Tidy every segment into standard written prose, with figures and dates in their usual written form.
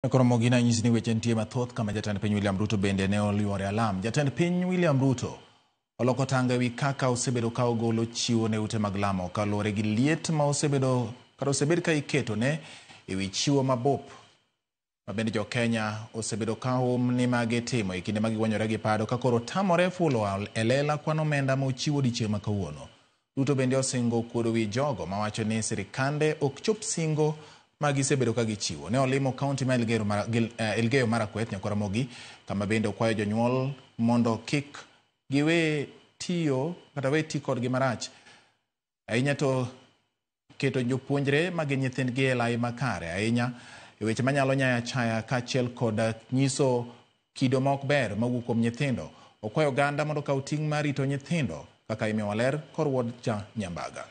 Koro mogina nyisi ni weche nitie mathoth kama jatend piny William Ruto bende ne oluore alam. Jatend piny William Ruto oloko tanga ewi kaka osebedo ka ogolo chiwo ne ute mag lamo kaluwore gi liet ma osebedo kata osebed ka iketo ne ewi chiwo mabup ma bende jo Kenya osebedo ka hum ni magi timo e kinde ma gigwenyore gi pado ka koro tamore fulo e lela kwan omenda ma ochiwo odiechieng' ma kawuono. Ruto bende osingo kuodo wi jogo mawacho ni sirikande ok chop singo ma gisebedo ka gichiwo. Ne olimo kaunti ma Elgeyo Marakwet, Nyakwaramogi, kama bende okwayo jonyuol mondo kik giwe tiyo kata we ti kodgi marach. Ahinya to keto jopuonjre ma gin nyithindgi e lai makare ahinya e weche manyalo nyayo achaya kaachiel kod nyiso kido ma ok ber mawuok kuom nyithindo. Okwayo oganda mondo okaw ting' mar rito nyithindo kaka imiyowa ler kor wuod ja Nyambaga.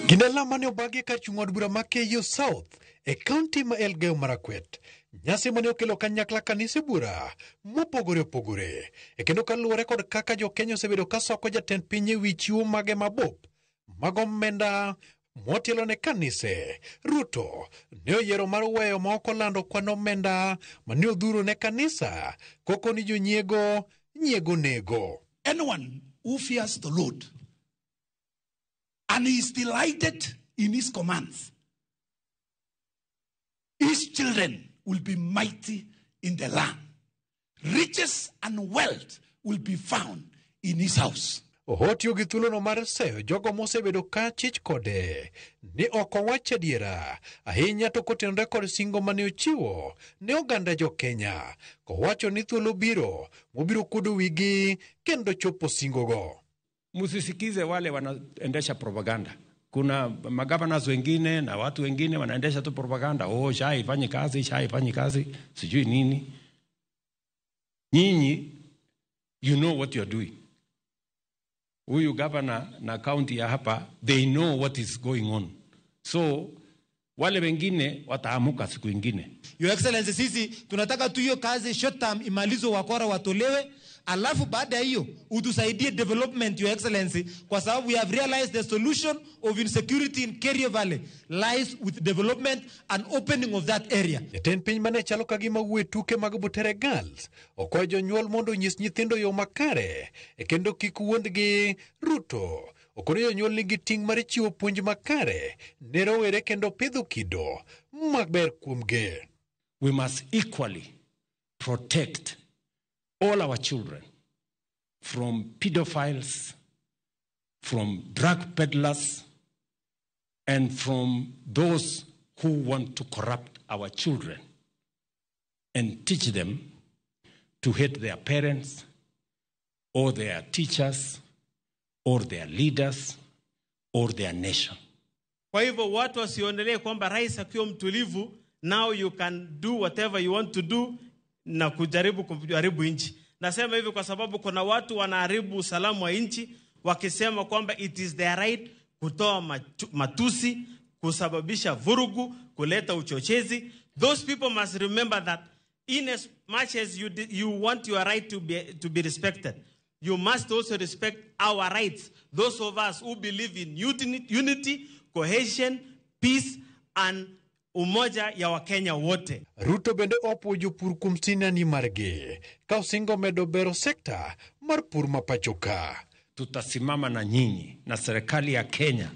Gin alam mane obagi kar chung' od bura ma Keiyo South e kaunti ma Elgeyo Marakwet. Nyasi mane okelo kanyakla kanise bura mopogore opogore. E kendo kaluwore kod kaka jo-Kenya osebedo ka soko jatend piny e wi chiwo mage mabup mag omenda motielo ne kanise. Ruto ne oyiero mar weyo ma ok olando kwan omenda mane odhuro ne kanisa koko ni jonyiego nyiego nego. Anyone who fears the Lord and is delighted in his commands, his children will be mighty in the land. Riches and wealth will be found in his house. Otiyo gi thuolono mar seyo jogo mosebedo ka chich kode ni ok owach adiera ahinya to kotenore kod singo mane ochiwo ne oganda jo-Kenya kowacho ni thuolo biro mobiro kuodo wigi kendo chopo singogo. Msisikize wale wanaendesha propaganda. Kuna magavanas wengine na watu wengine wanaendesha tu propaganda. Oh, SHA haifanyi kazi, SHA haifanyi kazi, sijui nini. Nyinyi, you know what you are doing. Huyu governor na county ya hapa, they know what is going on. So wale wengine wataamuka siku ingine. Your Excellency, sisi tunataka tu hiyo kazi short term imalizwe, wakora watolewe, alafu baada ya hiyo utusaidie development, Your Excellency, kwa sababu we have realized the solution of insecurity in Kerio Valley lies with development and opening of that area. Jatend piny mane chalo ka gima wuoyo e tuke mag Butere Girls okwayo jonyuol mondo onyis nyithindo yo makare e kendo kik wuondgi. Ruto okono jonyuol nigi ting' mar chiwo puonj makare ne rowere kendo pidho kido maber kuomgi. We must equally protect all our children from pedophiles, from drug peddlers, and from those who want to corrupt our children and teach them to hate their parents or their teachers or their leaders or their nation. Kwa hivyo watu wasiondelee kwamba rais akiwa mtulivu, now you can do whatever you want to do na kujaribu kuharibu nchi. Nasema hivi kwa sababu kuna watu wanaharibu usalama wa nchi wakisema kwamba it is their right kutoa matusi, kusababisha vurugu, kuleta uchochezi. Those people must remember that in as much as you want your right to be respected, you must also respect our rights. Those of us who believe in unity, cohesion, peace and umoja ya Wakenya wote. Ruto bende opuo jopur kuom sinani margi ka osingo medo bero sekta mar pur ma pacho ka. Tutasimama na nyinyi na serikali ya Kenya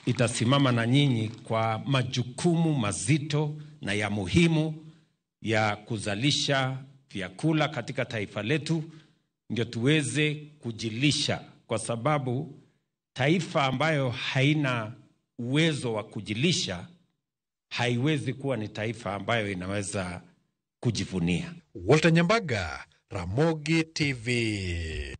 itasimama na nyinyi kwa majukumu mazito na ya muhimu ya kuzalisha vyakula katika taifa letu, ndio tuweze kujilisha, kwa sababu taifa ambayo haina uwezo wa kujilisha haiwezi kuwa ni taifa ambayo inaweza kujivunia. Walter Nyambaga, Ramogi TV.